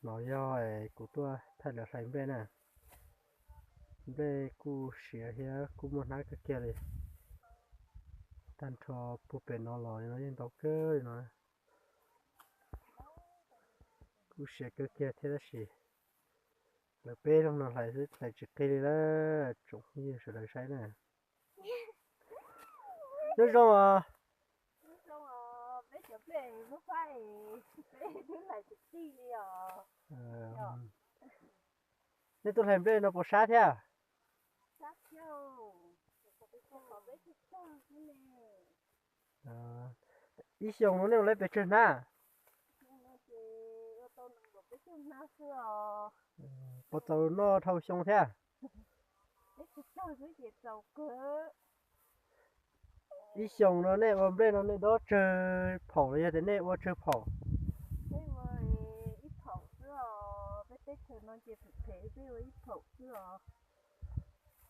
No yog kuv tuaj thaij lawv hlais nplej na. Nplej kuj siav thiab kuj muaj hnab kawg kiag li. Tag nrho puag pem no los li no yeej ntau kawg li no. Kuj siav kawg kiag thiab tab sis lawv peb leeg no hlais xwb hlais tsis qig li na. Tsoom phooj ywg sawv daws saib na. Nyob zoo os. Nej tuaj hlais nplej no puas sab thiab? Ib xyoos no nej ua lawm pes tsawg hnab? Puas txaus noj dhau xyoo thiab? Ib xyoos no nej ua nplej no nej dob tsawg phaum los yog tias nej ua tsawg phaum?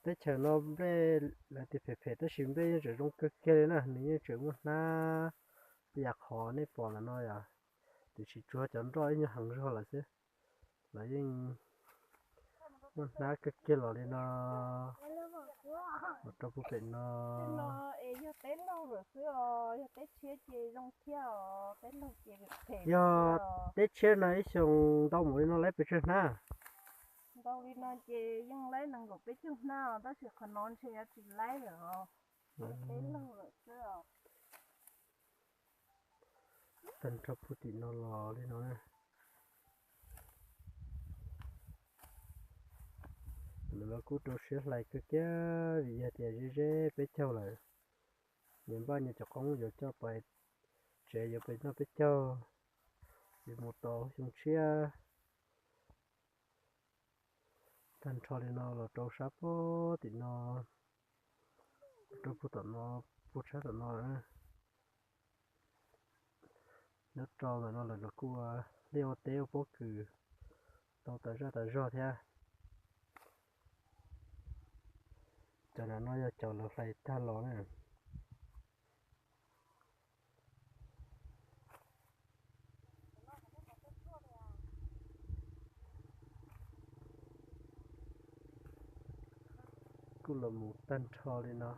Teb chaws no nplej lawv tias phem phem tab sis nplej yeej tseem zoo kawg kiag li na, nws yeej tseem muaj hnab li yam qhov nej pom ntawm no yom, tiam sis tsuas cov nroj ib nyuag heev zog lawm xwb. Lawv yeej muaj hnab kawg kiag los li no. Los rau puag pem no. Yog teb tshiab no ib xyoos ntau npaum li no lawm pes tsawg hnab? Ntau li no ces yeej lawm nees nkaum peb caug hnab os, tab sis qhov no ntshe yuav tsis lawm os. Tag nrho puag tim no los li no na. Lawv kuj rau siab hlais kawg kiag vim yog tias ze ze peb caug lawm. Nyias npaj nyias cov qoob yuav coj pais tsev yuav pais noj peb caug, yuav mus tau xyoo tshiab. Tag nrho li no los rau sab puag tim no, rau puag tom no, puag tshab tom no lawm. Nyob rau ntawm no lawm los kuj ua liaj ua teb ua pob kws tau tas zaj tas zog thiab. Cov no yog cov lawv hlais tag los na. Kuj los mus tag nrho li no.